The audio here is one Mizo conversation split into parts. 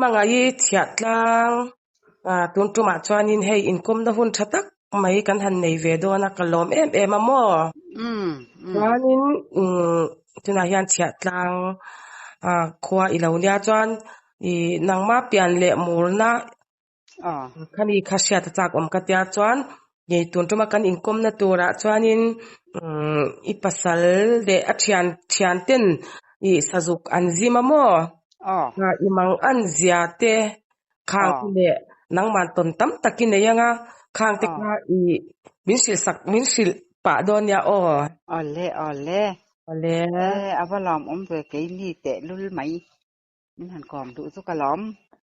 Hmangaih Chhiahtlang tun tumah chuanin hei inkawmna hun tha tak mai kan han nei ve dawn a, ka lawm em em a maw? Chuanin tunah hian Chhiahtlang khua i lo nia chuan nangma pian leh murna Khami kha hriat a chak awm ka tia chuan tun tuma kan inkawmna turah chuanin i pasal leh a thian thian ten i sazuk an zim a maw? I mang an zia te khang te leh nangman tawn tam tak i nei anga khang te kha i min hrilh sak min hrilh pah dawn nia aw. Awle awle. Awle. A va lawmawm ve keini teh lul mai. Min han kawm duh chu ka lawm.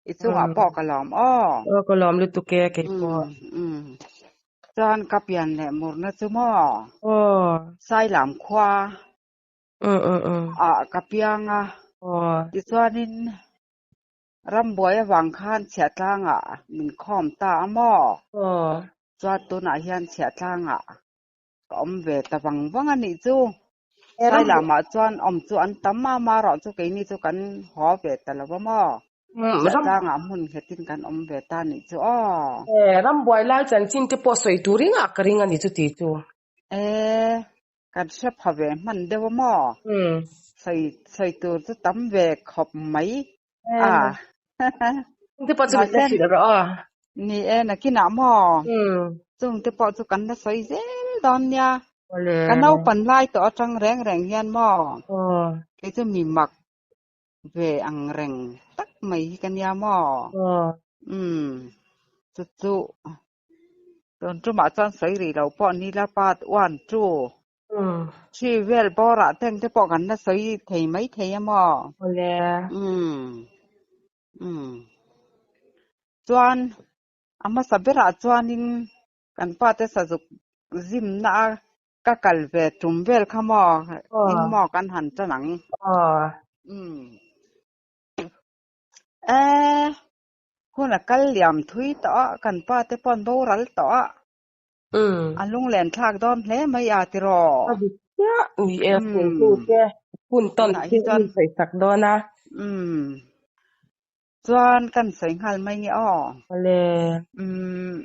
I chungah pawh ka lawm aw. Aw ka lawm lutuk e kei pawh. Chuan ka pian leh murna chu maw? Aw. Sailam khua ah ka piang a. Aw. Tichuanin rambuai avang khan chhiahtlangah min khawm ta a maw? Aw. Chuan tunah hian chhiahtlangah ka awm ve ta vang vang a nih chu. Sai lamah chuan awm chu an tam a, amaherawh chu keini chu kan haw ve ta lo va maw? Chhiahtlangah hmun nghetin kan awm ve ta nih chu aw. Rambuai lai chanchin te pawh sawi tur ringah ka ring a ni chuti chu. E, kan hre pha ve hman deuh a maw? Sawi sawi tur chu tam ve khawp mai a. Chungte pawh chu min la hrilh rawh aw. Ni e, nakinah maw? Chungte pawh chu kan la sawi zel dawn nia. Ka naupan lai tawh atang reng reng hian maw? Kei chu mi mak ve ang reng tak mai hi ka nia maw? Umm, chu chu tun tumah chuan sawi rih lo pawh ni la part one, two Thi vel bawrah teng te pawh kan la sawi thei mai thei a maw? Awle. Umm. Umm. Chuan a hmasa berah chuanin kan pa te sazuk zimna a ka kal ve tum vel kha maw? In maw kan han tan ang? Aw. Umm. E, hun a kal liam thui tawh a, kan pa te pawn boral tawh a. A lunglen thlak dawn hle mai a tiraw? A dik chiah ni e, hmuhtu te hun tawn te an sawi sak dawn a. Umm. Chuan kan sawi nghal mai nge aw. Awle. Umm.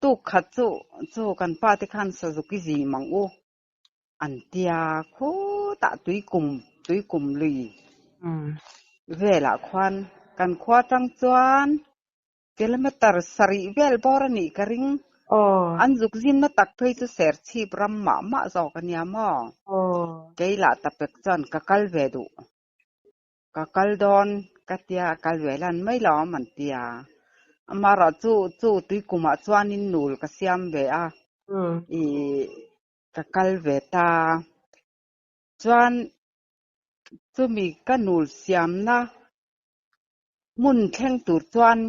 Tuk khat chu chu kan pa te khan Suzuki zi mang u an tia khutah tuikum tuikum lui velah khuan kan khua tang chuan Kilometer sarih vel bawr a nih ka ring. An zuk zimna tak phei chu Serchhip ram mah mah zawk a nia maw? Kei lah tapek chuan ka kal ve duh. Ka kal dawn ka tia a kal ve lan mai lo awm an tia. Amaherawh chu chu tuikumah chuanin nul ka siam ve a, ih ka kal ve ta. Chuan chumi ka nul siamna Hmun thleng tur chuan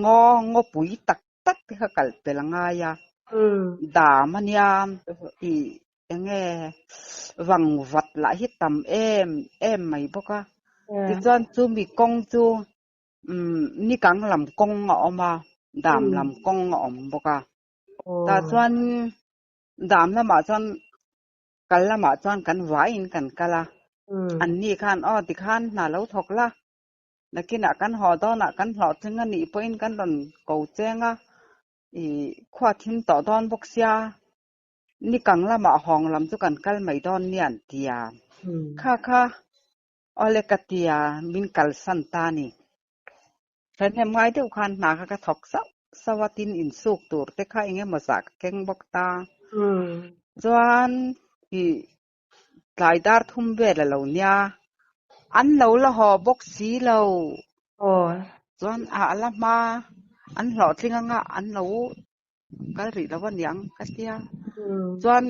ngaw ngawpui tak tak te kha kal pel a ngai a, dam a nia tih eng nge vang vat lah hi tam em em mai bawk a. Tichuan chumi kawng chu nikang lam kawng a awm a, dam lam kawng a awm bawk a. Tah chuan dam lamah chuan Kal lamah chuan kan vaiin kan kal a, anni khan aw tikhan hna lo thawk la, nakinah kan haw dawnah kan hlawhtling a nih pawhin kan rawn ko cheng a, ih khua thim tawh dawn bawk sia, nikang lamah hawng lam chu kan kal mai dawn nia an ti a, kha kha awle ka ti a, min kalsan ta a ni. Ṭhahnem ngai deuh khan hna kha ka thawk sauh sauh a, tin insuk tur te kha eng emaw zah ka keng bawk ta. Chuan ih tlai dar thum vel a lo nia, an lo la haw bawk si lo. Chuan a la hma, an hlawhtling anga an lo kal rih lo aniang ka tia. Chuan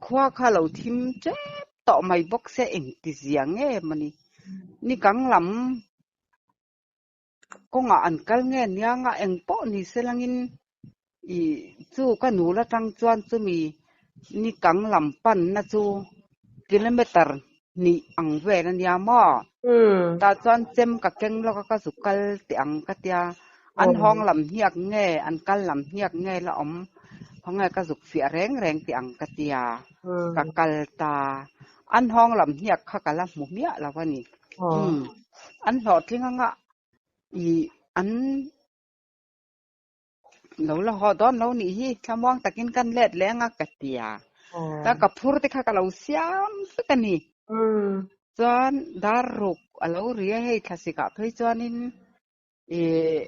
Khua kha lo thim tep tawh mai bawk se engti zia nge mawni. Nikang lam kawngah an kal nge niang a, eng pawh ni se langin ih chu ka nul atang chuan chumi nikang lam panna chu kilometer hnih ang vel a nia maw? Tah chuan chem ka keng lawk a ka zu kal teh ang ka tia, an hawng lam hniak nge an kal lam hniak nge la awm khawnge ka zuk fiah reng reng teh ang ka tia, ka kal ta. An hawng lam hniak kha ka la hmu hmiah lo a ni. Umm an hlawhtling anga ih an lo la haw dawn lo nih hi thlamuang takin kan let leh anga ka ti a. Ta ka phur te kha ka lo siam vek a ni. Chuan dar ruk a lo ri a hei thlasik ah phei chuanin ih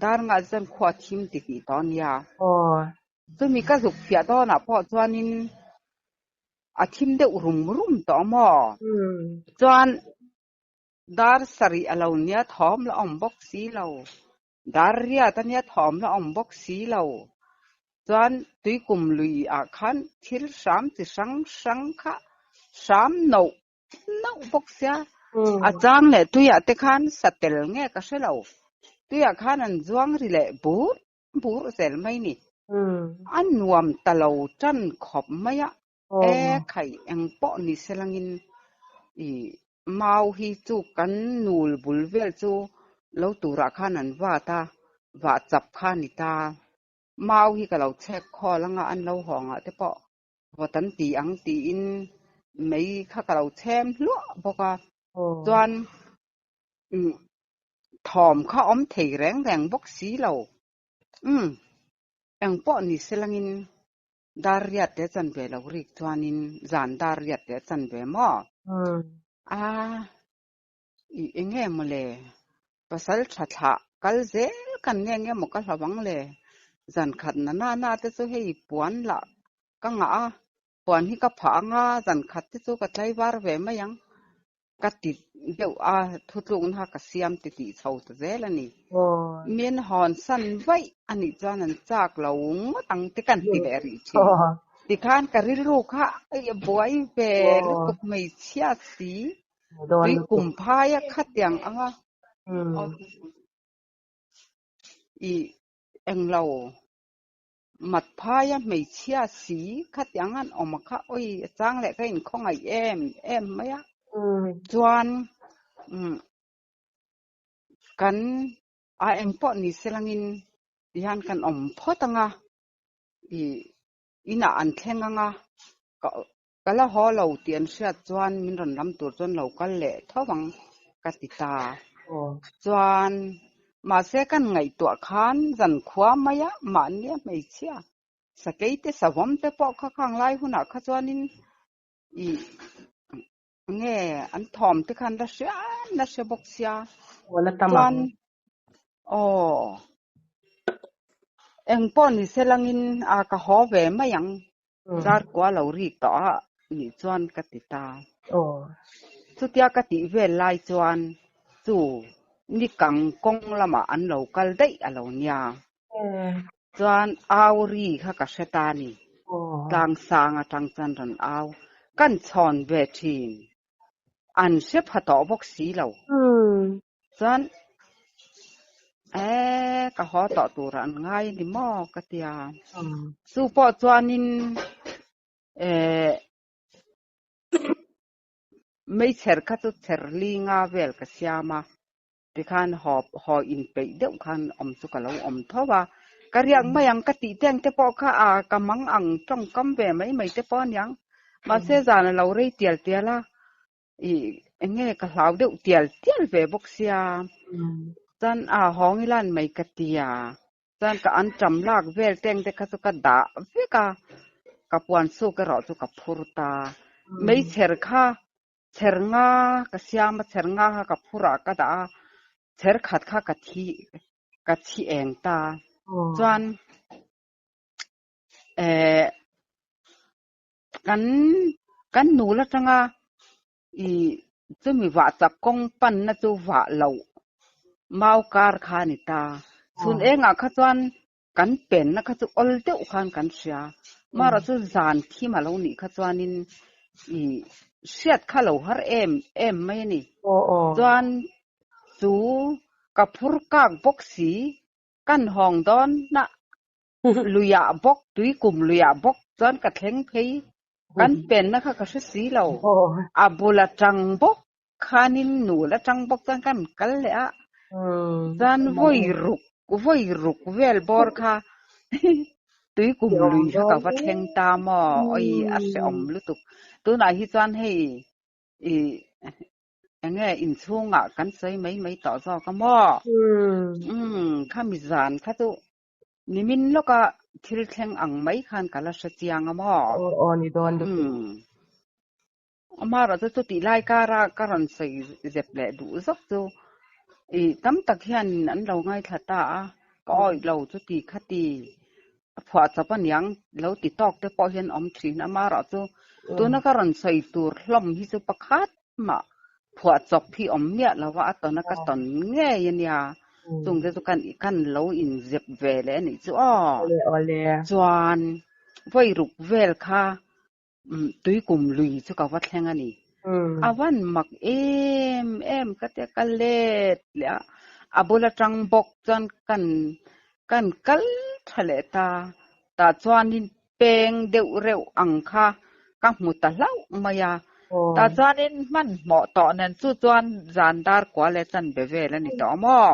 dar ngah chuan khua thim ti tih tawh a nia. Chumi ka zuk fiah dawnah pawh chuanin a thim deuh rum rum tawh a maw? Chuan dar sarih a lo nia thawm la awm bawk si lo. Dar riat a nia thawm la awm bawk si lo. Chuan tuikum lui ah khan thil hram chi hrang hrang kha hram noh noh bawk sia. A chang leh tuiah te khan sa tel nge ka hre lo. Tuiah khan an zuang ri leh bur bur zel mai ni. A nuam ta lo tan khawp mai a, e khai eng pawh ni se langin i mau hi chu kan nul bul vel chu lo turah khan an vat a, vah chap kha a ni ta. Mau hi ka lo chhek khawl anga an lo hawngah te pawh vawt an ti ang tiin mei kha ka lo chhem hluah bawk a, chuan Thawm kha awm thei reng reng bawk si lo. Umm, eng pawh ni se langin dar riat te chan ve lo rik chuanin zan dar riat te chan ve maw? A, i eng nge maw le? Pasal tha thlah kal zel kan nge nge maw ka hlau ang le? Zan khat na na na te chu hei puan lah ka ngah a, puan hi ka phah anga zan khat te chu ka tlaivar ve mai ang. Ka ti deuh a, thutlukna ka siam ti tih chho ta zel a ni. Min hawn san vaih a nih chuan an chak lo ngawt ang te kan ti leh rih thin. Tikhan ka rilru kha a buai ve lutuk hmeichhia si, tui kum phaia khatiang anga i englo. Mat phaia hmeichhia si khatiang an awm a kha awi a chang leh ka inkhawngaih em em mai a. Chuan kan a eng pawh ni se langin tihian kan awm phawt ang a, i inah an thleng ang a, ka la haw lo tih an hriat chuan min rawn lam tur chuan lo kal leh tho ang ka ti ta. Chuan mahse kan ngaihtuah khan zankhua maia mahnia hmeichhia sakei te savawm te pawh kha khang lai hunah kha chuanin i nge an thawm te khan la hria la hre bawk sia. Chuan aw engpawh ni se langin a ka haw ve mai ang. Dar kua lo rik tawh a nih chuan ka ti ta. Chutia ka tih vel lai chuan chu ni kang kawng lamah an lo kal daih a lo nia. Chuan au ri kha ka hre ta ni. Tlang sang atang chuan rawn au kan chhawn ve thin. An hre pha tawh bawk si lo. Chuan e ka haw tawh turah an ngai a ni maw ka ti a. Chu pawh chuanin e meichher kha chu chher li nga vel ka siam a. Tikhan haw haw inpeih deuh khan awm chu ka lo awm tho a. Ka riak mai ang ka tih te ang te pawh kha a ka mang ang tawngkam ve mai mai te pawh a niang. Mahse zan a lo rei tial tial a. I enge ka hlau deuh tial tial ve bawk sia. Chuan a hawng ila an mai ka ti a. Chuan ka an ṭam lak vel te ang te kha chu ka dah vek a. Ka puan suk erawh chu ka phur ta. Meichher kha chher nga ka siam a, chher nga kha ka phur ah ka dah a. Chher khat kha ka thi ka chhi eng ta. Chuan eh Kan kan nul atanga i chumi vah chak kawng panna chu vah loh mau kar kha a ni ta. Chhun engah kha chuan kan penna kha chu awl deuh khan kan hria. Marawh chu zan thim a lo nih kha chuanin i hriat kha lo har em em mai a ni. Chuan chu ka phur kak bawk si kan hawng dawn na Luiah bawk, tuikum luiah bawk chuan ka thleng phei. Kan penna kha ka hre si lo. A bul atang bawk khanin nul atang bawk chuan kan kal leh a. Chuan vawi ruk, vawi ruk vel bawr kha tuikum lui kha ka va thleng ta maw? Awi, a hrehawm lutuk. Tunah hi chuan hei i. Enge inchhungah kan sawi mai mai tawh zawk a maw? Umm, khami zan kha chu nimin lawka thil thleng ang mai khan ka la hre chiang a maw? Aw aw ni dawn lutuk. Umm, amaherawh chu chutih lai kara ka rawn sawi zep leh duh zawk chu i tam tak hianin an lo ngaithla ta a, ka awih lo chuti khati a phuah chawp aniang lo ti tawk te pawh hian awm thin a, amaherawh chu tuna ka rawn sawi tur hlawm hi chu pakhat mah phuah chawp hi awm miah lo a, a tawn a ka tawn ngei a nia, chung te chu kan kan lo inzep ve leh a nih chu aw. Chuan vawi ruk vel kha tuikum lui chu ka va thleng a ni. A van mak em em ka tia ka let leh a, a bul atang bawk chuan kan kan kal tha leh ta, tah chuanin peng deuh reuh ang kha ka hmu ta hlauh mai a. Tah chuanin hmanhmawh tawh nen chu chuan zan dar kua leh chanve vel a ni tawh maw?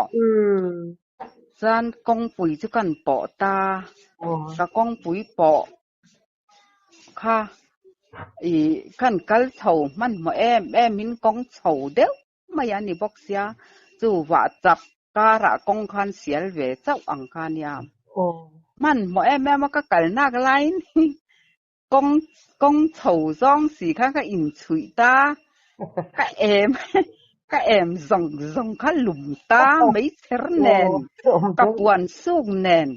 Chuan kawngpui chu kan pawh ta, ka kawngpui pawh kha i kan kal chho hmanhmawh em em in kawng chho deuh mai a ni bawk sia, chu vah chak karah kawng khan sial ve chauh ang kha nia. Hmanhmawh em em a ka kal nak laiin kawng kawng chho zawng si khan ka inchhuih ta, ka em ka em zawng zawng kha lum ta mai chher nen, ka puan suk nen,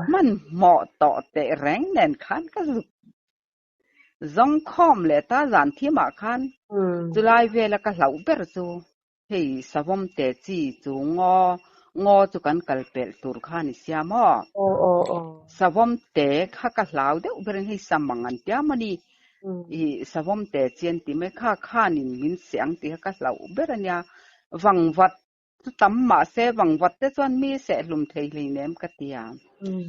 hmanhmawh tawh teh reng nen khan ka zuk Zawng khawm leh ta zan thimah khan chulai vela ka hlauh ber chu hei savawm te chi chu ngaw ngaw chu kan kal pelh tur kha ni sia maw? Savawm te kha ka hlau deuh berin hei samang an tia maw ni? I savawm te chi an ti mai kha khanin min seh ang tih kha ka hlauh ber a nia. Vangvat Chu tam mahse vangvat te chuan mi sehhlum thei hleinem ka ti a.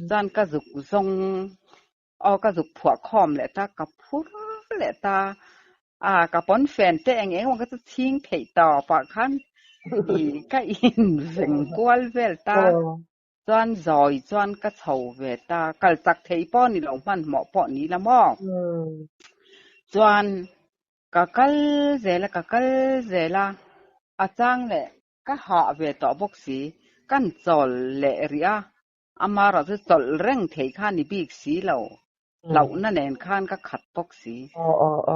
Chuan ka zuk zawng aw ka zuk phuah khawm leh ta, ka phur leh ta a, ka pawn fen te eng eng emaw ka chu chhing theih tawpah khan i ka inveng kual vel ta. Chuan zawi chuan ka chho ve ta, kal chak thei pawh ni lo hmanhmawh pawh ni la maw? Chuan Ka kal zel a, ka kal zel a, a chang leh ka hah ve tawh bawk si, kan chawl leh rih a, amaherawh chu chawlh reng thei kha ni bik si lo, hlauhna nen khan ka khat bawk si.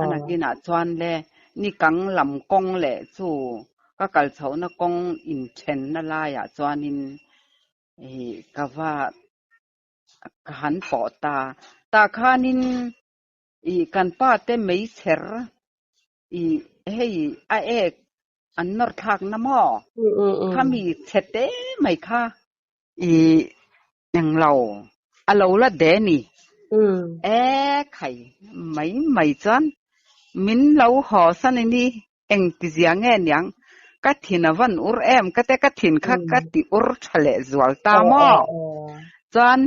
A nakinah chuan le ni kang lam kawng leh chu ka kal chhohna kawng inthenna laiah chuanin ka va ka han pawh ta, tah khanin I kan pa te meichher i hei a ek an nawr thlak na maw? Khami chhe te mai kha i englo a lo la de ni. E khai mai mai chuan min lo haw san ini engtizia nge niang ka thin a van ur em ka te ka thin kha ka ti ur tha leh zual ta maw? Chuan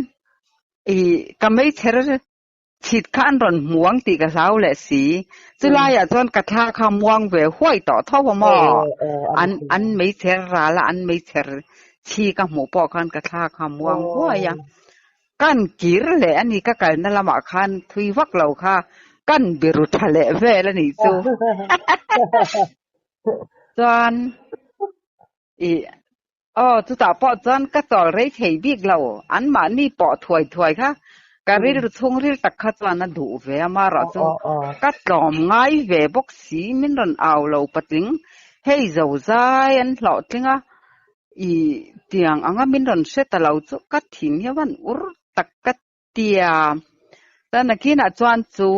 i ka meichher Chhit kha an rawn hmu ang tih ka hlau leh si. Chulaiah chuan ka thla kha muang ve huai tawh tho a maw? An an meichher ral a, an meichher chhi ka hmuh pawh khan ka thla kha muang huai a. Kan kir leh a ni, ka kalna lamah khan thui vak lo kha kan biru tha leh vel a nih chu. Chuan ih Aw, chutah pawh chuan ka chawl rei thei bik lo. Anmahni pawh thuai thuai kha ka rilru chhungril tak kha chuan a duh ve a, marawh chu ka tlawm ngai ve bawk si, min rawn au lo patling. Hei zo zai an hlawhtling a, i tiang anga min rawn hre ta lo chu ka thin hi a van ur tak ka Tia, chuan nakinah chuan chu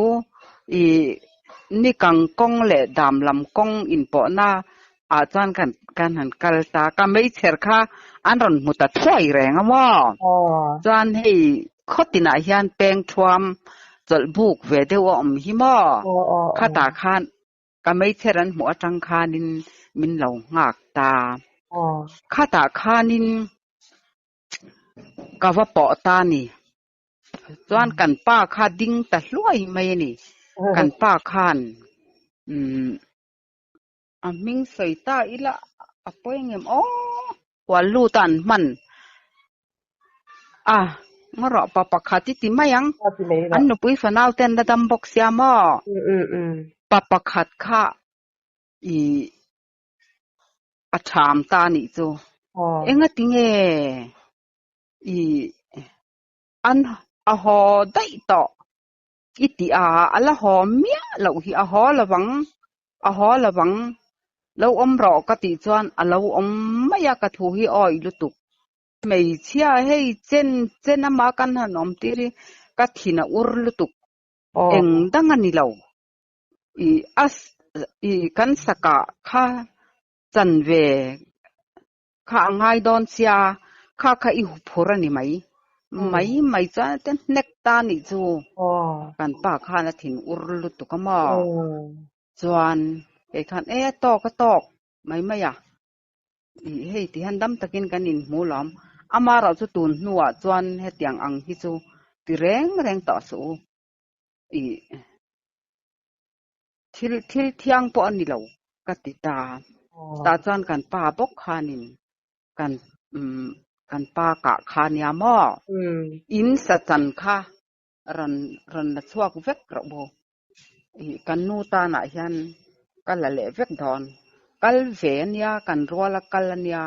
i nikang kawng leh dam lam kawng inpawhna ah chuan kan kan han kal ta, ka meichher kha an rawn hmu ta thuai reng a maw? Chuan hei khaw tinah hian peng thuam chawlh buk ve deuh a awm hi maw? Khatah khan ka meichher an hmuh atang khanin min lo nghak ta. Khatah khanin Ka va pawh ta ni. Chuan kan pa kha ding ta hluai mai a ni. Kan pa khan umm a hming sawi ta ila a pawi ngem aw hual lut a an hman a ngarawh pa pakhat i ti mai ang. An nupui fanau te an la dam bawk sia maw? Pa pakhat kha i. A ṭham ta nih chu. Engati nge i an a haw daih tawh i tih a, a la haw miah loh hi a haw lovang, a haw lovang, lo awm rawh ka tih chuan a lo awm mai a, ka thu hi awih lutuk. Hmeichhia hei chen chen ama kan han awm tir hi ka thin a ur lutuk, eng dang a ni lo. I a i kan sakah kha chan ve kha a ngai dawn sia, kha kha i huphur a ni mai. Mai mai chuan a te hnek ta nih chu. Kan pa khan a thin ur lutuk a maw? Chuan kei khan e a tawk a tawk mai mai a. I hei ti hian dam takin kan inhmu lawm. Amaherawh chu tun hnuah chuan hetiang ang hi chu ti reng reng tawh suh u. I thil thil thiang pawh a ni lo ka ti ta. Tah chuan kan pa bawk khanin kan umm kan pa kah kha nia maw? In sa chan kha rawn rawn la chhuak vek rawh u. I kan nu tanah hian ka la leh vek dawn. Kal ve a nia, kan ruala kal a nia,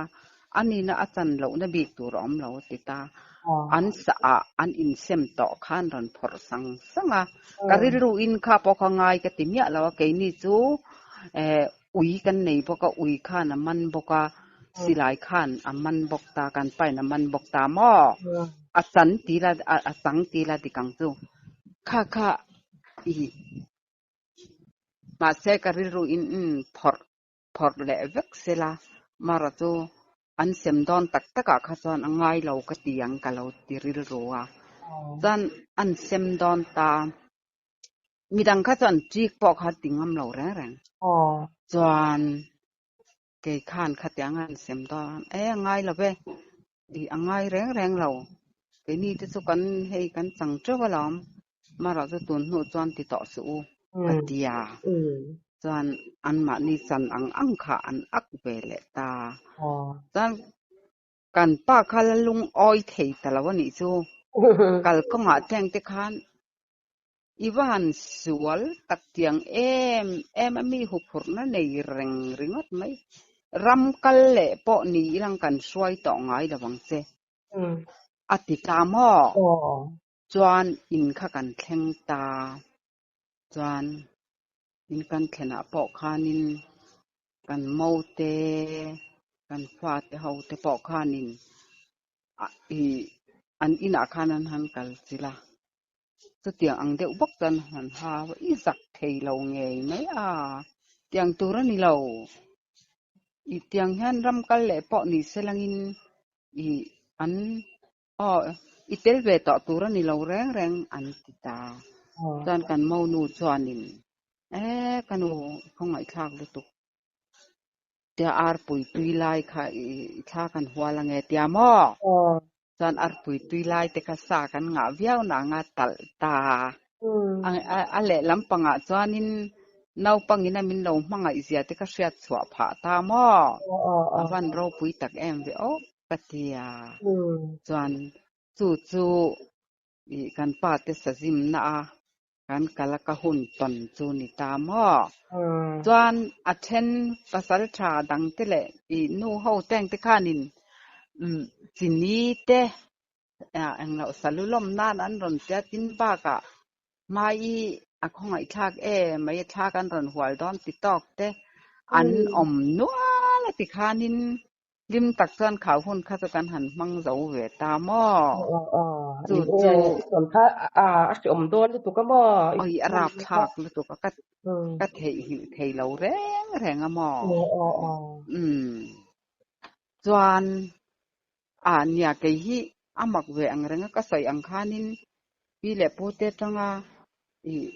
a nihna a chan lohna bik tur a awm lo a ti ta. An saah an insem tawh khan rawn phawrh sang sang a. Ka rilru in kha pawh kha ngai ka ti miah lo a, keini chu eh ui kan nei bawk a, ui khan a man bawk a, silai khan a man bawk ta, kan pain a man bawk ta maw? A chan ti la, a chang ti la dik ang chu. Kha kha i Mahse ka rilru in in phawrh phawrh leh vek sela, Mara chu an sem dawn tak takah kha chuan a ngai lo ka ti ang ka lo ti rilru a. Chuan an sem dawn ta, midang kha chuan ṭik pawh kha ti ngam lo reng reng. Chuan kei khan khatiang an sem dawn e a ngai lo ve, i a ngai reng reng lo. Keini te chu kan hei kan chang teuh alawm, Marawh chu tun hnu chuan ti tawh suh u ka ti a, chuan anmahni chan ang ang kha an ak ve leh ta. Chuan kan pa kha la lungawi thei ta lo a nih chu, kalkawngah teng te khan i va han sual tak tiang em em a mi huphurhna nei reng ringawt mai. Ram kal leh pawh ni ilang kan hruai tawh ngai lo ang che a ti ta maw? Chuan in kha kan thleng ta. Chuan in kan thlenah pawh khanin kan mote, kan fate ho te pawh khanin ih an inah khan an han kal chilh a. Chutiang ang deuh bawk chuan an han hau a, i zak thei lo ngei mai a, tiang tur a ni lo. Ih tiang hian ram kal leh pawh ni se langin ih an Aw, i tel ve tawh tur a ni lo reng reng an ti ta. Chuan kan monu chuanin, E, ka nu, i khawngaihthlak lutuk. Tia arpui tui lai kha i thla kan hual ange tia maw? Chuan arpui tui lai te kha sa kan ngah viau na anga talh ta. A lehlam pangah chuanin naupangin a min lo hmangaih zia te kha hriat chhuah phah ta maw? A van ropui tak em ve aw. Ka ti a, chuan chu chu ih kan pa te sazimna a kan kal a ka hun tawn chu ni ta maw? Chuan a then pasal tha dang te leh ih nu ho teng te khanin umm chini te engloh salu lawm nan an rawn tia tin bakah hmai i a khawngaihthlak em mai a thla kan rawn hual dawn ti tawk te an awm nual a ti khanin Hlim tak chuan khau hun kha chu kan han hmang zo ve ta maw? Chu chu. Kha a hreawm dawn lutuk a maw? Oi a rapthlak lutuk a ka ka theihnghilh thei lo reng reng a maw? Umm chuan a nia kei hi a mak ve ang reng a ka sawi ang khanin pi leh pu te atanga ih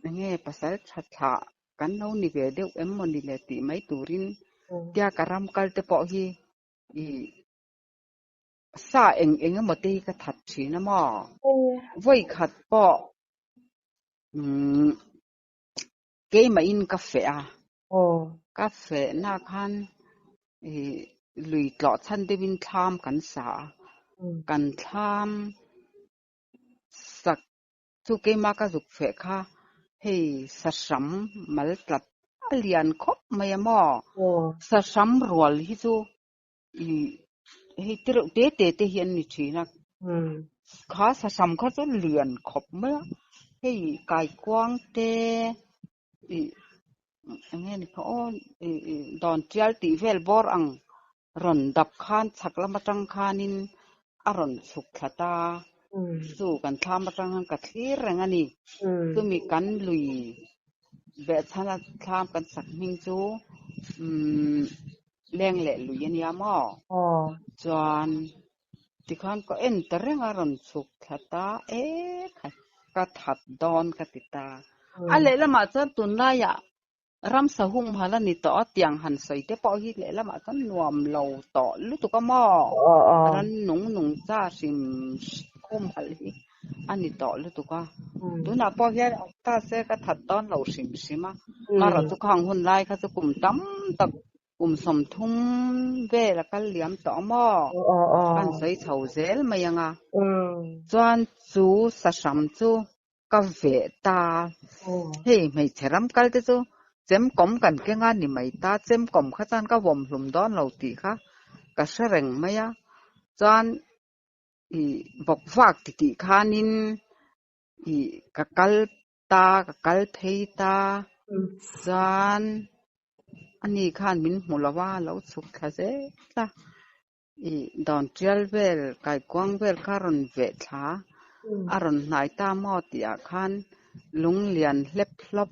enge pasal tha thlah Kan lo ni ve deuh em maw ni le tih mai turin tia ka ram kal te pawh hi i sa eng eng emaw te hi ka that thin a maw? Vawi khat pawh umm keimahin ka feh a, ka fehna khan i lui tlawh chhan deuhin thlam kan sa a, kan thlam sak Chu keimah ka zuk feh kha hei sahram mal tlat A lian khawp mai a maw? Sahram rual hi chu ih hei te reuh te te te hi an ni thin a. Kha sahram kha chu lian khawp mai a, hei kaikuang te ih eng nge ni kha aw ih ih dawn tial tih vel bawr ang rawn dap khan chhak lam atang khanin a rawn chhuk thla ta. Chu kan thlam atang khan ka thlir reng a ni. Chumi kan lui behchhana thlam kan sak hming chu umm leng leh lui a nia maw? Chuan tikhan ka en ta reng a rawn chhuk thla ta e khai ka that dawn ka ti ta. A lehlamah chuan tunlaiah Ramsa humhal a ni tawh a, tiang han sawi te pawh hi lehlamah chuan nuam lo tawh lutuk a maw? Ran nung nung cha hrim humhal hi a ni tawh lutuk a. Tunah pawh hian awm ta se ka that dawn lo hrim hrim a, marawh chu khang hun lai kha chu kum tam tak kum 30 vel a kal liam tawh a maw? Kan sawi chho zel mai ang a. Chuan chu sahram chu Ka veh ta. Hei hmeichhe ram kal te chu chemkawm kan keng a ni mai ta, chemkawm kha chuan ka vawm hlum dawn lo tih kha ka hre reng mai a. Chuan ih bawk vak ti tih khanin ih ka kal ta, ka kal phei ta. Chuan ani khan min hmu lo a, lo chhuk thla zel a. Ih dawn tial vel, kaikuang vel kha a rawn veh thla, a rawn hnai ta maw tih ah khan lung lian hlep hlawp,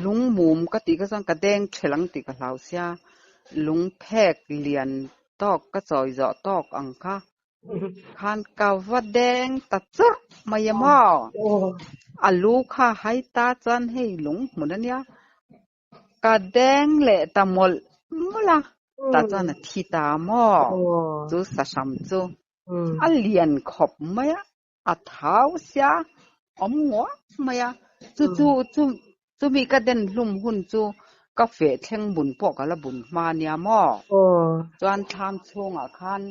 lung mum ka tih kha chuan ka deng thelh ang tih ka hlau sia, lung phek lian tawk ka chawi zawh tawk ang kha khan ka va deng ta churh mai a maw? A lu kha hai ta chuan hei lung hmun a nia, Ka deng leh ta mawlh mawlh a, tah chuan a thi ta maw? Chu sahram chu a lian khawp mai a, a thau sia awm nguak mai a. Chu chu chu chumi ka den hlum hun chu ka feh thleng bun pawh ka la bun hma nia maw? Chuan thlam chhungah khan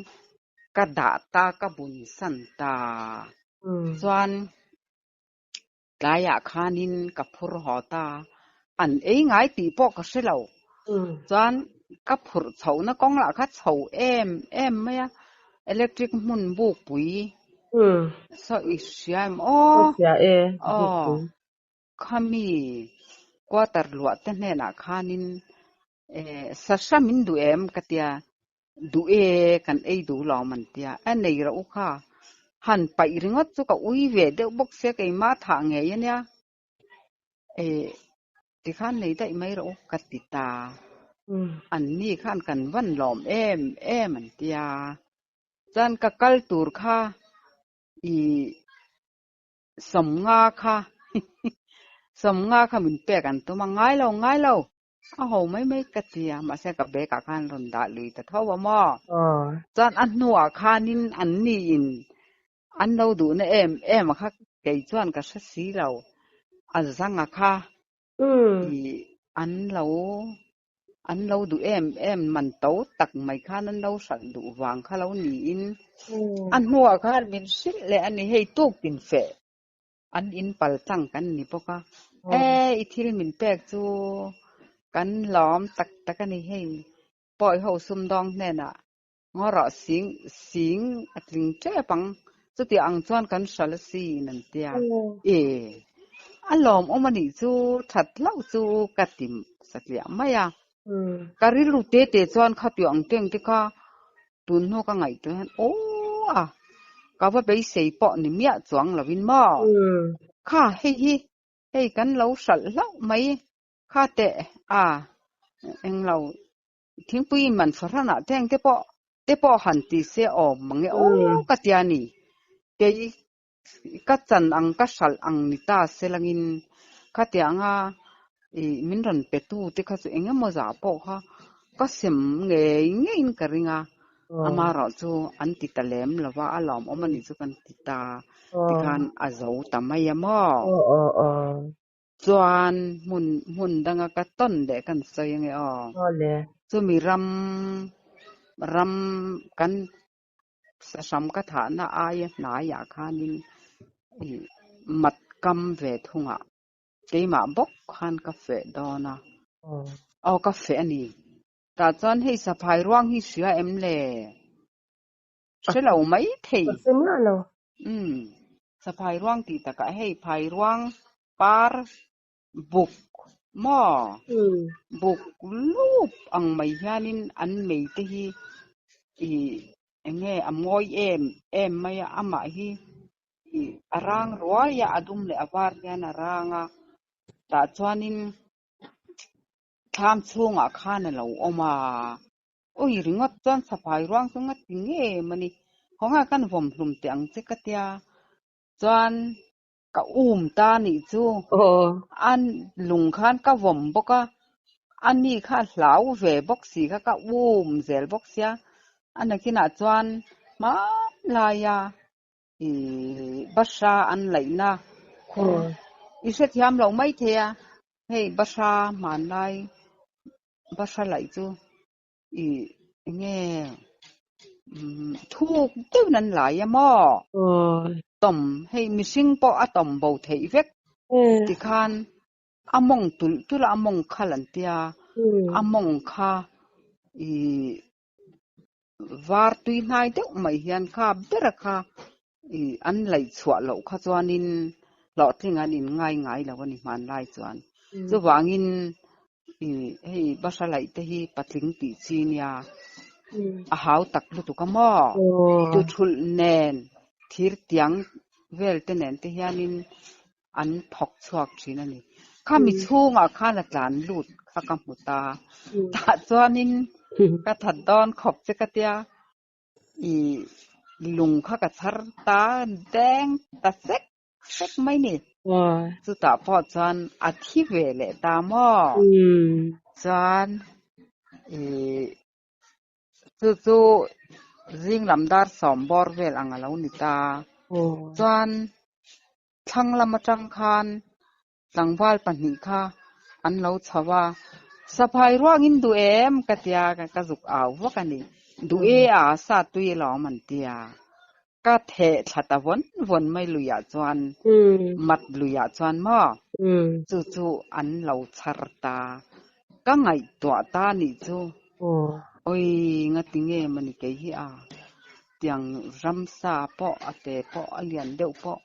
ka dah ta, ka bun san ta. Chuan Tlaiah khanin ka phur haw ta, an ei ngai tih pawh ka hre lo. Chuan ka phurh chhohna kawng lah kha chho em em mai a, electric hmun bukpui saw i hria em aw? Aw, khami quarter luah te hnenah khanin sahra min duh em ka tia, Duh e, kan ei duh lo man tia. A nei rauh u kha. Han paih ringawt chu ka ui ve deuh bawk sia keimah thah ngei a nia. E, tikhan nei daih mai rawh u ka ti ta. An ni khan kan van lawm em em an tia. Chuan ka kal tur kha i 50 kha 50 kha min pek an tum a, ngai lo ngai lo. A ho mai mai ka ti a, mahse ka bag ah khan rawn dah lui ta tho a maw? Chuan a hnuah khanin an ni in an lo duhna em em a kha kei chuan ka hre si lo, a zang a kha ih an lo an lo duh em em man to tak mai khan an lo hralh duh vang kha lo niin a hnuah khan min hrilh leh a ni, hei tuk tin feh An in pal tlang kan ni bawk a, e i thil min pek chu kan lawm tak tak a ni hei pawi ho sumdawng hnenah ngawrawh sing sing a tling tep ang chuti ang chuan kan hral a sin an tia e a lawmawm a nih chu that hlauh chu ka ti satliah mai a ka rilru te te chuan khatiang ang teng te kha Tun hnu ka ngaihtuah hian aw a, ka va beisei pawh ni miah chuang lovin maw? Kha hei hi, hei kan lo hralh hlauh mai, kha teh a, englo thingpui in man fahranah te engte pawh te pawh han ti se awm mange aw ka tia ni. Kei ka chan ang ka hralh ang ni ta se langin khatianga ih min rawn pe tu te kha chu eng emaw zah pawh kha ka sem ngei ngeiin ka ring a, amaherawh chu an ti ta lem lo va, a lawmawm a nih chu kan ti ta tikhan a zo ta mai a maw? Chuan hmun hmun danga ka tawn leh kan sawi ange aw. Chumi ram ram kan Sahram ka thahna aia hnaiah khanin ih mat kam ve thungah keimah bawk khan ka feh dawn a. Aw ka feh a ni. Tah chuan hei saphai ruang hi hria em le? Hre lo mai thei. Ka hre miah lo. Umm. Saphai ruang tih takah hei phai ruang par buk maw? Buk lup ang mai hianin an mei te hi ih eng nge a mawi em em mai a, amah hi ih a rang ruai a, a dum leh a var hian a rang a, tah chuanin thlam chhungah khan a lo awm a, Ui ringawt chuan saphai ruang chu nga ti nge mawni, khawngaih kan vawm hlum teh ang che ka tia, chuan ka um ta nih chu a lung khan ka vawm bawk a, a ni kha a hlau ve bawk si kha ka um zel bawk sia, a nakinah chuan hmanlaia ih bahra an laihna khur i hrethiam loh maithei a, hei bahra hmanlai Bahra laih chu ih eng nge thuk deuhin an lai a maw? Tawm hei mihring pawh a tawm bo theih vek tikhan a mawng tulh tulh a a mawng khal an tia a mawng kha ih var tui hnai deuh mai hian kha bera kha ih an laih chhuah loh kha chuanin hlawhtling an in ngai ngai lo a ni hmanlai chuan. Chuvangin ih hei bahra laih te hi patling tih chi nia a hau tak lutuk a maw? Tuthulh nen thir tiang vel te nen te hianin an thawk chhuak thin a ni. Khami chhungah khan a tlan lut kha ka hmu ta. Tah chuanin ka that dawn khawp che ka tia i lung kha ka chhar ta deng ta sek sek mai ni. Chutah pawh chuan a thi ve leh ta maw? Chuan i chu chu zing lam dar sawm bawr vel ang a lo ni ta. Chuan thlang lam atang khan tlangval pahnih kha an lo chho a, Saphai ruangin duh em? ka tia ka zuk au vak a ni. Duh e a, sa tui alawm an tia. Ka theh thla ta vawn vawn mai luiah chuan, mat luiah chuan maw? Chu chu an lo chhar ta. Ka ngaihtuah ta nih chu. Awi, ngati nge mawni kei hi a? Tiang ramsa pawh, a te pawh, a lian deuh pawh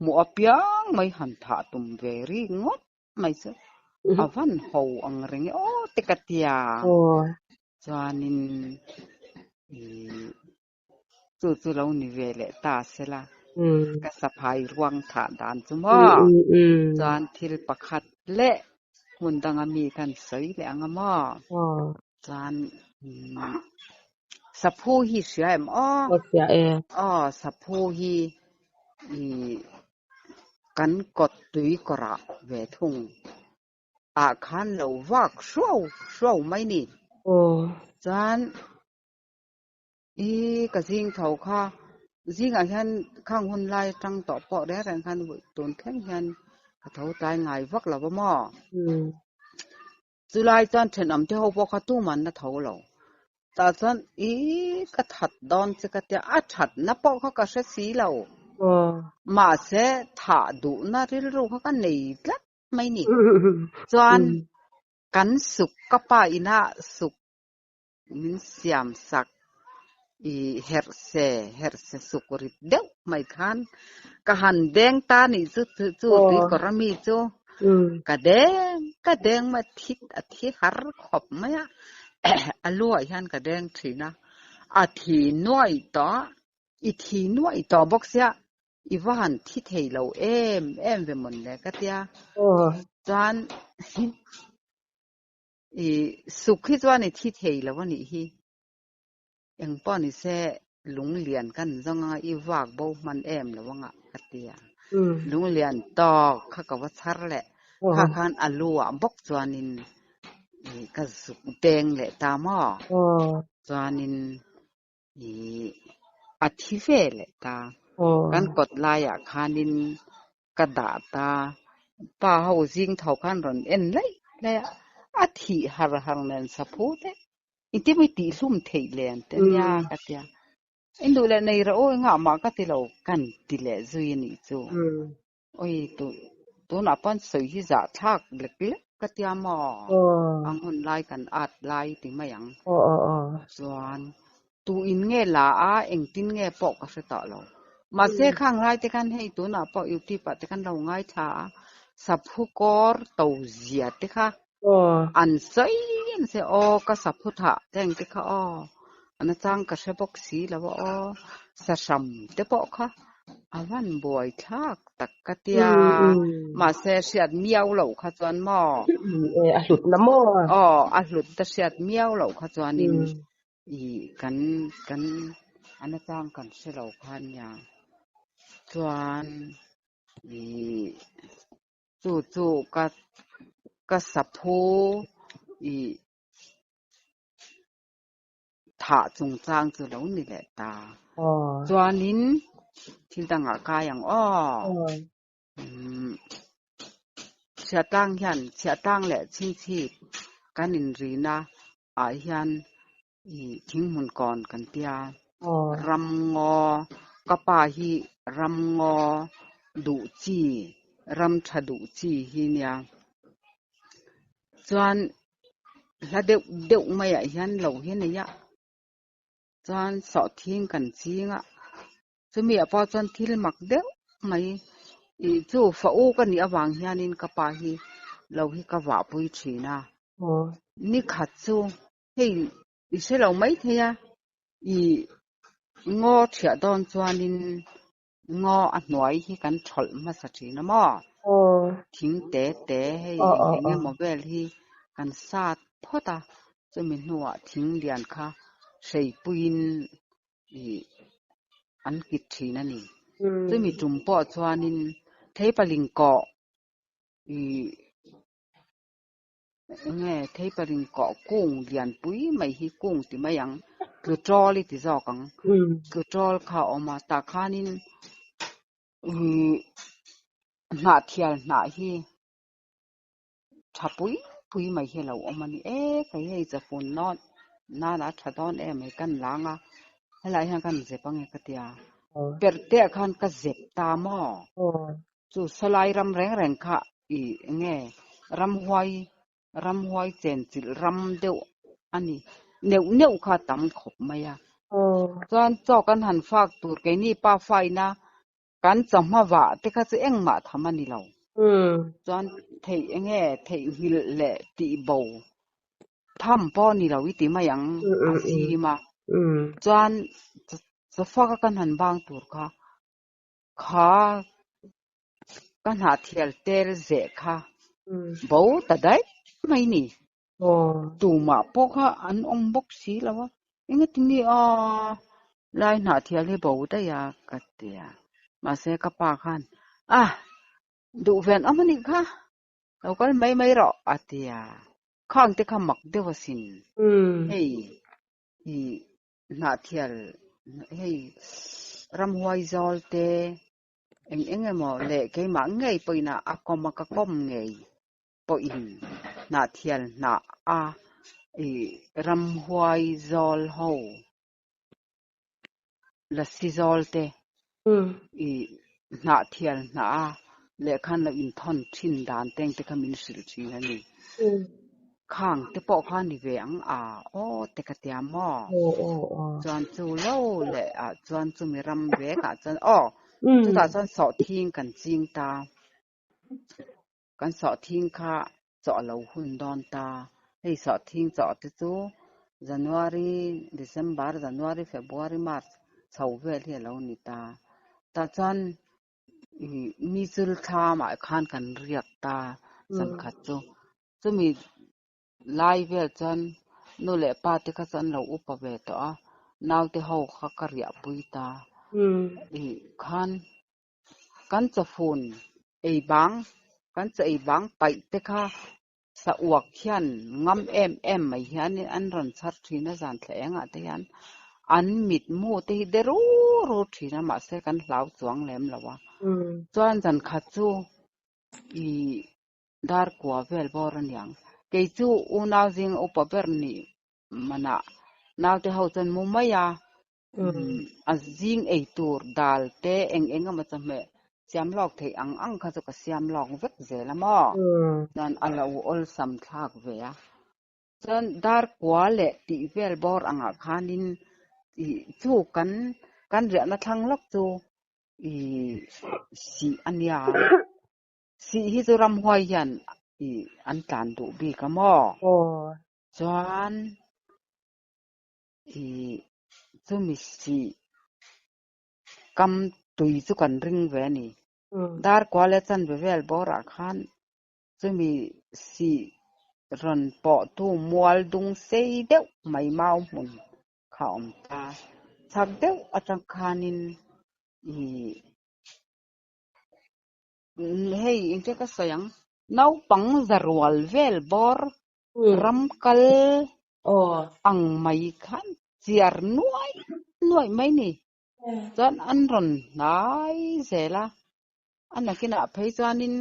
hmuh apiang mai han thah tum ve ri ngawt mai chu a van ho ang reng e aw te ka tia. Chuanin ih chu chu lo ni ve leh ta sela ka saphai ruang thah dan chu maw chuan thil pakhat leh hmun danga mi khan sawi leh ang a maw chuan saphu hi hria em aw? Aw saphu hi ih kan kawt tui kawrah ve thung ah khan lo vak hruau hruau mai ni. Chuan I ka zing tho kha zingah hian khang hun lai atang tawh pawh reng reng khan tun thleng hian ka tho tlai ngai vak lo va maw? Chulai chuan thenawm te ho pawh kha tuman na tho lo. Tah chuan i ka that dawn che ka tia a thatna pawh kha ka hre si lo. Mahse thah duhna rilru kha ka nei tlat mai ni. Chuan kan suk ka pa inah suk Min siam sak i herh se, herh se suk rit deuh mai khan ka han deng ta nih chu chu tui kawr ami chu ka deng ka deng mai thi a thi har khawp mai a a lu ah hian ka deng thin a a thi nuai tawh a i thi nuai tawh bawk sia i va han thi thei lo em em ve mawn le ka tia chuan I suk hi chuan i thi thei lo a nih hi. Eng pawh ni se lunglian kan zawng anga i vak bo hman em lo anga ka ti a. Lunglian tawk kha ka va chhar leh kha khan a lu ah bawk chuanin i ka zuk deng leh ta maw? Chuanin i a thi ve leh ta. Kan kawt laiah khanin Ka dah ta. Pa ho zing tho khan rawn en laih laih a, a thih har har nen saphu te engtin maw i tihhlum theih len te nia ka tia. I duh leh nei rawh u engah mah ka ti lo kan ti leh zui a nih chu. Awi tunah pawn sawi hi zahthlak lek lek ka tia maw? Ang hun lai kan at lai ti mai ang. Chuan tu in nge la a, engtin nge pawh ka hre tawh lo. Mahse khang lai te khan hei tunah pawh YouTube ah te khan lo ngaithla a, saphu kawr to zia te kha an sawi an sawi aw ka saphu thah te ang te kha aw a nachang ka hre bawk si lo a aw sahram te pawh kha a van buai thlak tak ka tia mahse hriat miau loh kha chuan maw a hlut na maw aw a hlut ta hriat miau loh kha chuanin i kan kan a nachang kan hre lo kha nia chuan i Chu chu ka ka saphu i thah chungchang chu lo ni leh ta. Chuanin thil dangah kai ang aw. Umm Chhiahtlang hian Chhiahtlang leh Chhingchhip kan inrina ah hian i thinghmun kawn kan tia ramngaw ka pa hi ramngaw duh chi ram tha duh chi hi nia chuan hla deuh deuh maiah hian lo hi a nei a chuan sawhthing kan ching a chumi ah pawh chuan thil mak deuh mai ih chu fa u ka nih avang hianin ka pa hi lo hi ka vahpui thin a nikhat chu. Hei i hre lo mai thei a, i ngaw thiah dawn chuanin ngaw a hnuai hi kan thawlh hmasa thin a maw? Thing te te hei eng eng emaw vel hi kan sat phawt a, chumi hnuah thing lian kha hreipuiin i an kit thin a ni. Chumi tum pawh chuanin theipaling kawh i Enge theiparing kawh kung lianpui mai hi kung ti mai ang, tlu tawl i ti zawk ang, tlu tawl kha a awm a, tah khanin ih hnahthial hnah hi tha pui pui mai hi a lo awm a ni e, kei hei chawfun nawn nana a tha dawn em hei kan lang a, helaiah hian kan zep ange ka tia, perh te ah khan ka zep ta maw? Chu sawlai ram reng reng kha i enge ramhuai ramhuai chenchilh ram deuh a ni neuh neuh kha a tam khawp mai a. Chuan chaw kan han fak tur keini pa faina kan chawhma vah te kha chu engmah tham a ni lo. Chuan theih enge theihnghilh leh tihbo tham pawh a ni lo i ti mai ang a zim a. Chuan chawfaka kan han bang tur kha Kha ka hnahthial tel zeh kha bo ta daih mai ni. Tumah pawh kha an awm bawk si lo a, engati nge aw lai hnahthial hi bo daih a ka ti a. Mahse ka pa khan a duh ven awm a nih kha, lo kal mai mai rawh a ti a. Khang te kha mak deuh asin. Hei i Hnahthial hei ramhuai zawl te eng eng emaw leh keimah ngei pawhin a kawm a ka kawm ngei pawhin Hnahthial hnah a ih ramhuai zawl ho lasi zawl te ih Hnahthial hnah a lehkhan lo inthawn thin dan te ang te kha min hrilh thin a ni. Khang te pawh kha ni ve ang a aw te ka tia maw? Chuan chu lo leh ah chuan chumi ram vek ah chuan aw chutah chuan sawhthing kan ching ta. Kan sawhthing kha chaw a lo hun dawn ta. Hei sawhthing chaw te chu January, December, January, February, March chho vel hi a lo ni ta. Tah chuan mi chul thlamah khan kan riak ta zan khat chu. Chumi lai vel chuan nu leh pa te kha chu an lo upa ve tawh a, naute ho kha ka riahpui ta. Ih khan kan chawfun ei bang, kan chaw ei bang paih te kha sa uak hian ngam em em mai hianin an rawn chhar thin a, zan thla engah te hian an mitmu te hi de ru ru thin a, mahse kan hlau chuang lem lo a. Chuan zan khat chu ih Dar kua vel bawr a niang. Kei chu unau zing upa ber nih manah naute ho chuan mu mai a, a zing ei tur dal te eng eng emaw chawhmeh Siam lawk theih ang ang kha chu ka siam lawk vek zel a maw? Chuan a lo awlsam thlak ve a. Chuan dar kua leh tih vel bawr angah khanin ih chu kan kan riahna thlang lawk chu ih sih a nia. Sih hi chu ramhuai hian ih an tlan duh bik a maw? Chuan ih chumi sih kam tui chu kan ring ve a ni. Dar kua leh chanve vel bawrah khan chumi sih rawn pawhtu mual dung sei deuh mai mau hmun kha a awm ta. Chhak deuh atang khanin ih hei engtia ka sawi ang naupang za rual vel bawr ram kal ang mai khan chiar nuaih nuaih mai ni. Chuan an rawn hnai zel a, a nakinah phei chuanin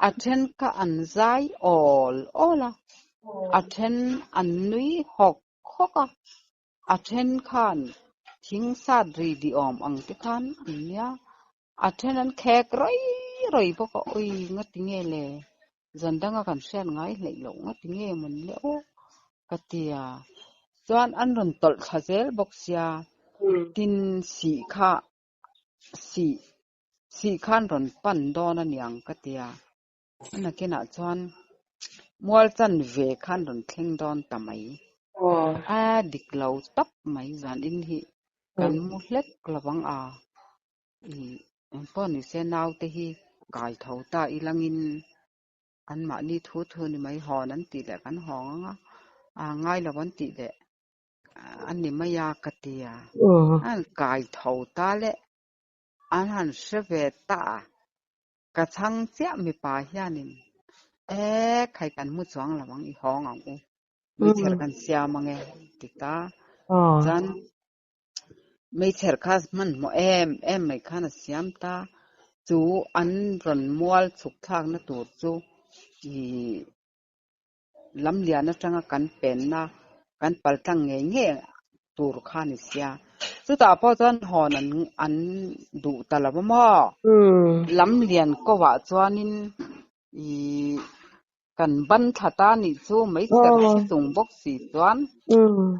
a then kha an zai awl awl a, a then an nui hawk hawk a, a then khan thing sat ri di awm ang te khan an nia, a then an khek rawi rawi bawk a, ui ngati nge le, zan danga kan hriat ngai hleih loh ngati nge mawn le aw ka ti a, chuan an rawn tawlh thla zel bawk sia, tin sih kha sih sih khan rawn pan dawn a niang ka ti a, a nakinah chuan mual chan ve khan rawn thleng dawn ta mai, a dik lo tawp mai zan in hi kan mu hlek lovang a, ih engpawh ni se naute hi kai tho ta ilangin Anmahni thu thu ni mai hawn an tih leh kan hawng ang a, a ngai lo an tih leh a ni mai a ka ti a. An kai tho ta le, an han hre ve ta a, ka chhang chiah mipa hianin e khai kan hmu chuang lo ang i hawng ang u, meichher kan siam ang e ti ta. Chuan meichher kha hmanhmawh em em mai khan a siam ta. Chu an rawn mual chhuk thlakna tur chu ih lamlian atanga kan penna kan pal tlang ngei ngei tur kha a ni sia. Chutah pawh chuan hawn an an duh ta lo a maw? Lamlian kovah chuanin ih Kan ban thla ta nih chu meichher hre chung bawk si chuan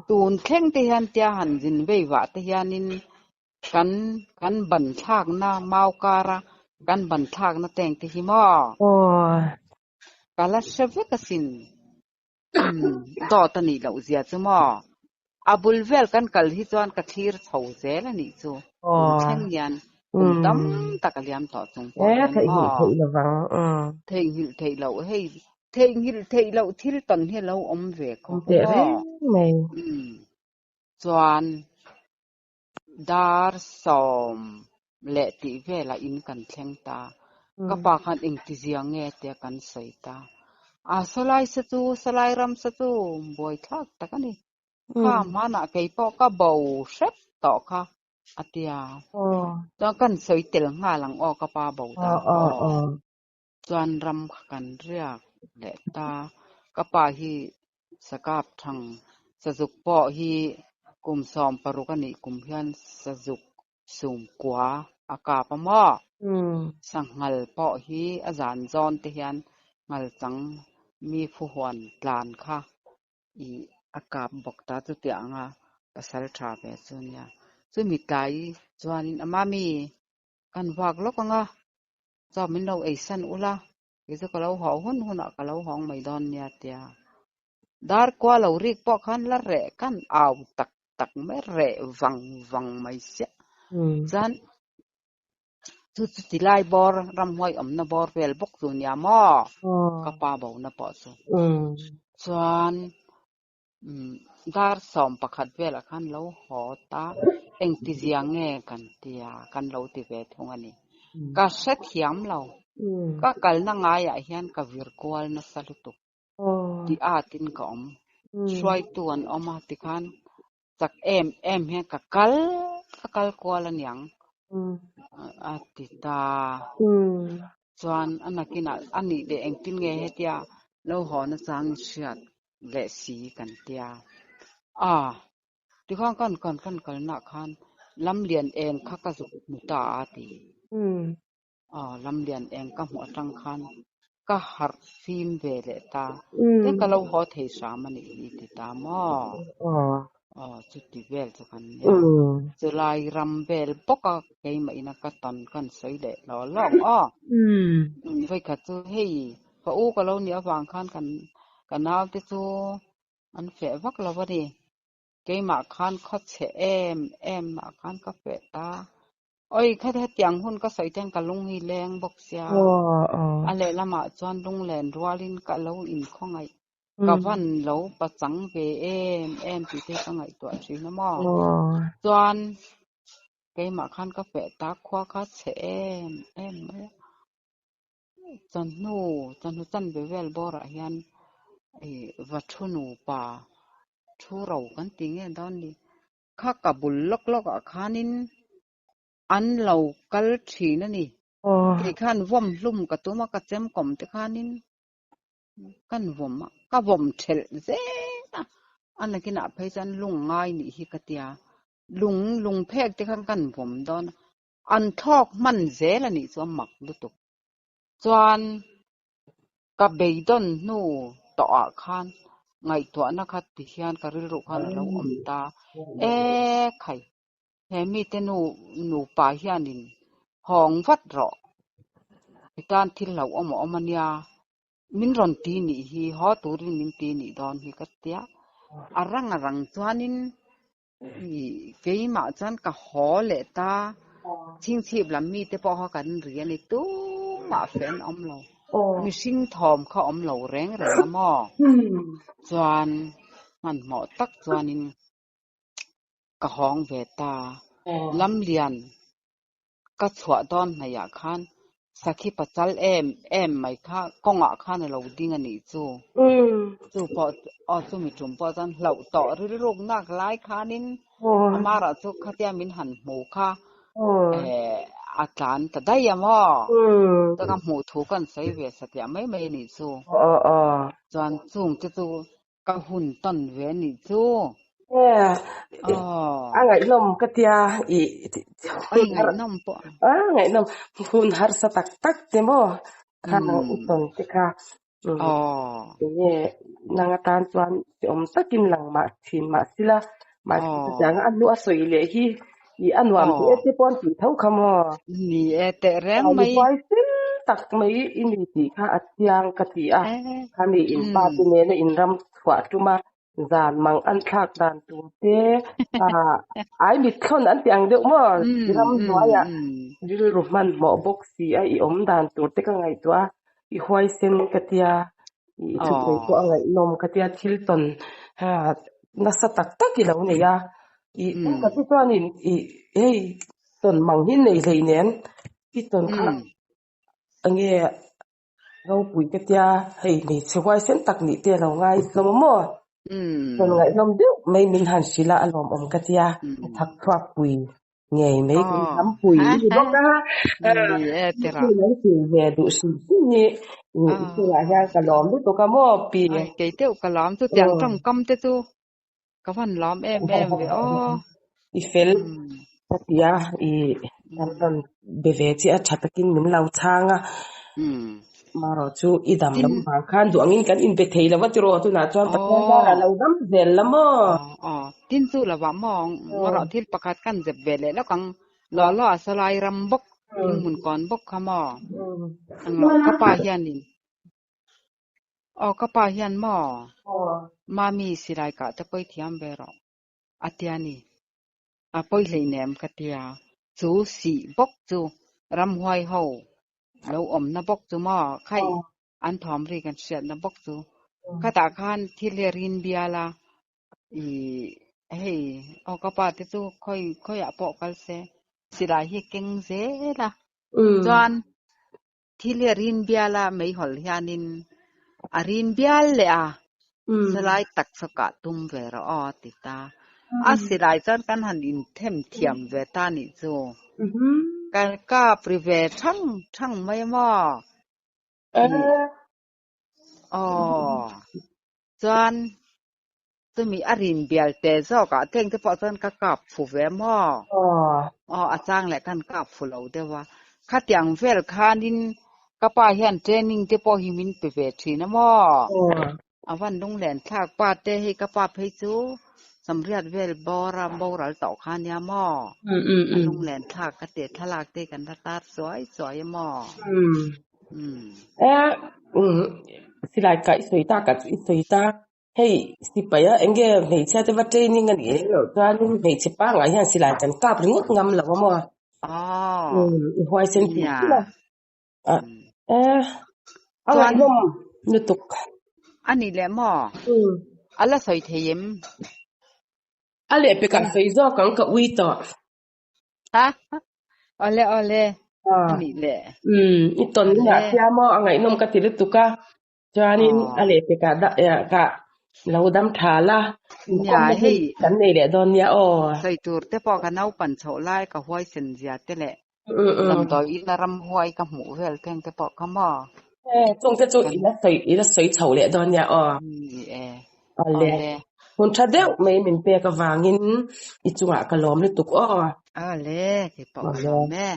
tun thleng te hian tia han zin vei vah te hianin kan kan ban thlakna mau kara kan ban thlakna teng te hi maw ka la hre vek asin dawt a nih loh zia chu maw a bul vel kan kal hi chuan ka thlir chho zel a nih chu tun thleng hian kum tam tak a liam tawh chung pawh hian maw theihnghilh theih loh hei theihnghilh theih loh thil tawn hi a lo awm ve khawp a maw chuan dar sawm leh tih velah in kan thleng ta ka pa khan engtizia nge tia kan sawi ta a sawlai sa chu sawlai ram sa chu buaithlak tak a ni kha hmanah kei pawh ka bo hrep tawh kha a ti a chuan kan sawi tel nghal ang aw ka pa bo dan aw chuan ram kha kan riak leh ta ka pa hi sakap thang sazuk pawh hi kum 16 a nih kum hian sazuk Sumkua a kap a maw? Sanghal pawh hi a zan zawn te hian nghalchang mi phuhuan tlan kha ih a kap bawk ta chutiang anga pasal tha ve chu nia. Chumi tlai chuanin a mami kan vak lawk anga chaw min lo eisan ula kei chu ka lo haw hun hunah ka lo hawng mai dawn nia tia. Darkua lo rik pawh khan la reh kan au tak tak mai reh vang vang mai siah. Chuan chu chu ti lai bawr ramhuai awmna bawr vel bawk chu nia maw? Ka pa bona pawh chu. Chuan dar 11 velah khan lo haw ta engtizia nge kan tia kan lo ti ve thung a ni. Ka hrethiam lo. Ka kalna ngaiah hian ka vir kual nasa lutuk. Ti atin ka awm. Hruaitu an awm a tikhan chak em em hian ka kal ka kal kual a niang a ti ta. Chuan a nakinah a nih leh engtin nge hetia lo haw nachang i hriat leh si kan tia. A tikhan kan kan kan kalnaah khan lamlian eng kha ka zuk hmu ta a ti. Aw, lamlian eng ka hmuh atang khan ka harh fim ve leh ta. Tin ka lo haw thei hram a nih hi ti ta maw? Aw, chuti vel chu kan nia. Chulai ram vel bawk a keimah ina ka tawn kan sawi leh hlawh hlawh ang aw. Vawikhat chu hei ka u ka lo nih avang khan kan ka naute chu an feh vak lo a ni. Keimah khan khawchhe em em ah khan ka feh ta. Oi, kha hetiang hun ka sawi ten ka lung hi leng bawk sia. A lehlamah chuan lunglen rualin ka lo inkhawngaih. Ka van lo pachang ve em em tih te ka ngaihtuah thin a maw? Chuan keimah khan ka feh ta khua kha chhe em em mai a. Chawhnu, chawhnu chanve vel bawrah hian va thu nupa thu ro kan ti nge dawn ni. Kha ka bul lawk lawk ah khanin an lo kal thin a ni. Kei khan vawm hlum ka tum a, ka chem kawm te khanin kan vawm a, ka vawm thelh zel a. A nakinah phei chuan lung ngai nih hi ka tia, lung lung phek te khan kan vawm dawn a, an thlawk hman zel a nih chu a mak lutuk. Chuan ka beidawn hnu tawhah khan ngaihtuahna kha ti hian ka rilru khan a lo awm ta. E khai, he mite nu nupa hianin hawng vat rawh, i tan thil hlauhawm a awm a nia, min rawn ti nih hi, haw turin min ti nih dawn hi ka tia. A rang a rang chuanin Keimah chuan ka haw leh ta, chhingchhip lam mite pawh kha kan ri a ni, tumah fe an awm lo, mihring thawm kha awm lo reng reng a maw? Chuan hmanhmawh tak chuanin ka hawng ve ta, Lamlian Ka chhuah dawn hnaihah khan sakhi pachal em em mai kha kawngah khan a lo ding a nih chu. Chu pawh aw chumi tum pawh chuan hlauh tawh rilruk nak lai khanin amara chu khatia min han hmu kha eh a tlan ta daih a maw? Chuan a hmuh thu kan sawi ve satliah mai mai a nih chu. Chuan chungte chu Ka hun tawn ve a nih chu. A ngaihnawm ka tia i Ai ngaihnawm pawh. A ngaihnawm hun harsa tak tak te maw kha i tawn te kha. Enge nang atan chuan ti awm takin lang mah thin mah sila mahse chutiang a hnu a sawi leh hi i a nuam teh te pawh an tih tho kha maw. Ni e tehreng mai. Huaisen tak mai i ni tih kha a chiang ka ti a. Khami in pa te nena in ram chhuah tum a, zan mang an thlak dan tur te, ai mitthlawn an ti ang deuh maw? Ram hnuaiah rilru hmanhmawh bawk si a i awm dan tur te ka ngaihtuah a, i huaisen ka tia, i thusawi pawh a ngaihnawm ka tia, thil tawn nasa tak tak i lo nei a, i ka ti chuanin i hei tawn mang hi nei hleinem i tawn kha enge Ropui ka tia, hei hmeichhe huaisen tak nih te a lo ngai hlawm a maw? Rawn ngaihnawm deuh mai min han hrilh a, a lawmawm ka tia, ka chhak chhuak pui ngei mai, kan hnam pui a ni bawk a. Thil an hrilh ve duh hrim hrim hi i chungah hian ka lawm lutuk a maw pi? Kei deuh ka lawm chu tiang tawngkam te chu Ka van lawm em em ve aw. I fel ka ti a, i kan rawn be ve chiah a tha takin min lo chhang a. Marawh chu i dam lo vang khan duh angin kan inbe thei lo a tiraw tunah chuan Pathian zarah lo dam zel la maw? Aw, tin chu lovah maw marawh thil pakhat kan zep ve leh lawk ang. Law law a sawlai ram bawk, thing hmun kawn bawk kha maw? Englo ka pa hianin Aw ka pa hian maw? Mami silai kah te pawi thiam ve rawh a tia ni. A pawi hleinem ka tia. Chu sih bawk chu ramhuai ho lo awmna bawk chu maw? Khaih an thawm ri kan hriatna bawk chu. Khatah khan thil hi a rin bial a, i hei aw ka pa te chu khawi khawiah pawh kal se silai hi keng zel a. Chuan Thil hi a rin bial a, meihawl hianin a rin bial leh a, silai tak chu kah tum ve rawh aw a ti ta. A silai chuan kan han inthem thiam ve ta nih chu. Kan kap ri ve thang thang mai maw? Aw. Chuan chumi a rin bial te zawk ah teng te pawh chuan ka kap fu ve maw? Aw, a chang leh kan kap fu lo deuh a. Khatiang vel khanin ka pa hian training te pawh hi min pe ve thin a maw? A van lunglen thlak pa te hei ka pa phei chu Samriat vel bawra boral tawh kha nia maw? A lunglen thlak ka tih thlalak te kan la tar chuai chuai a maw? E, silai ka i sawi tak ah chu i sawi ta. Hei sipai a eng nge hmeichhia te va training a nih lem loh chuanin hmeichhe pangngai hian silai kan kap ringawt ngam lo a maw? I huaisen tih hrim a. E, a ngaihnawm lutuk. A nih leh maw? A la sawi thei em? A lehpekah sawi zawk ang ka ui tawh. Ha? Awle awle. A nih leh. I tawn hunah hian maw a ngaihnawm ka ti lutuk a. Chuanin a lehpekah ka lo dam tha la, inkawmna hun kan nei leh dawn nia aw. Sawi tur te pawh ka naupan chhoh lai ka huaisen zia te leh damdawi ina ramhuai ka hmuh vel teng te pawh kha maw. E, chung te chu i la sawi i la sawi chho leh dawn nia aw. Ni e. Awle. Hun tha deuh mai min pek avangin i chungah ka lawm lutuk aw. Awle, keipawh ka lawm e.